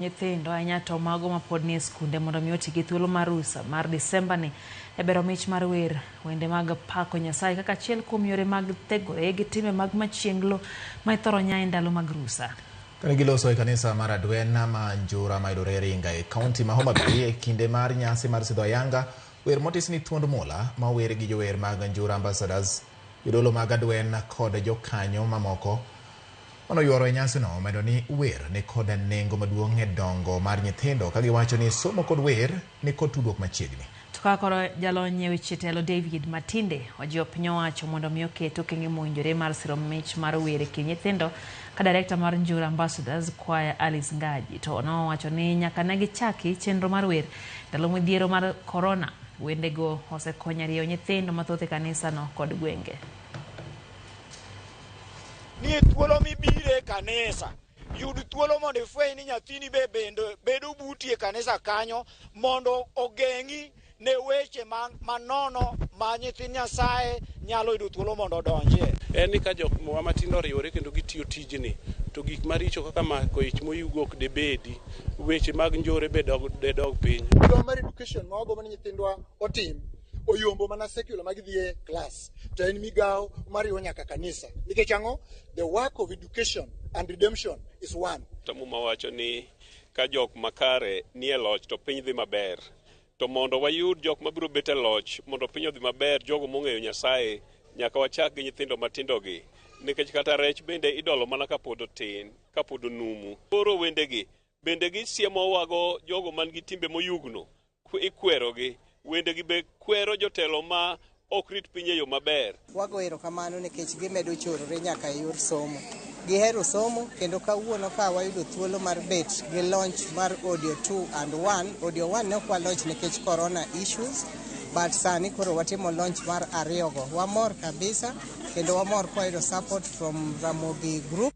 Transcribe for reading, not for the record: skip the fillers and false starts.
Nyithindo ahinya to mago mapod nie skunde mondo mi oti gi thuolo mar rusa mar Disemba ni e bero mich mar wer wende mag pako Nyasaye kaka achiel kuom yore mag thegore gi timbe mag machienglo ma ithoro nya e ndalo mag rusa. Kane giloso e kanisa mar Adwen ma Njura mayudore Ringa e kaunti ma Homa Bay e kinde mar nyasi mar sidho ayanga wer motis ni thuond mula ma ower gi jower mag Njura Ambassadors, jodolo mag Adwen kod jokanyo mamoko manoyuoro e nyasino omedo ni wer ni kod nengo maduong' e dongo mar nyithindo ka giwacho ni somo kod wer ni kod tudruok machiegni. To kaka koro jalony e weche telo David Matinde ojiwo piny owacho mondo mi oket okenge mowinjore mar siro mich mar wer e kind nyithindo ka director mar Njura Ambassadors Choir Alice Ngaji to nowacho ni nyaka ne gichaki chenro mar wer ndalo midhiero mar corona wendego osekonyo e rieyo nyithindo mathoth e kanisano kod gwenge. Ni thuolo mibire e kanisa, yud thuolo mondo ifweny ni nyathini be bende bedo buti e kanisa kanyo mondo ogeng'i ne weche manono ma nyithind Nyasaye nyalo yudo thuolo mondo odonjie. En ni ka jok matindo oriwore kendo gitiyo tijni, to gik maricho kaka mako ich moyugo ok debedi, weche mag njore be dog piny. Migawo mar education ma wagombo ni nyithindwa otim oyombo mana secular ma gidhi e class to en migawo mariwo nyaka kanisa nikech ang'o the work of education and redemption is one. Muma wacho ni ka jok makare nie loch to piny dhi maber. To mondo wayud jok mabiro bet e loch mondo piny odhi maber, jogo mong'eyo Nyasaye, nyaka wachak gi nyithindo matindogi. Nikech kata rech bende idolo mana kapod otin, kapod onumu. Koro wendegi bende gisiemowago jogo man gi timbe moyugno, ikwerogi. Wendegi be kwero jotelo ma ok rit piny e yo maber. Wago erokamano nikech gimedo chorore nyaka e yor somo. Gihero somo kendo kawuono ka wayudo thuolo mar bet gi launch mar audio 2 and 1. Audio 1 ne ok wa launch nikech corona issues, but sani koro watimo launch mar ariyogo. Wamor kabisa kendo wamor kwayudo support from Ramogi Group.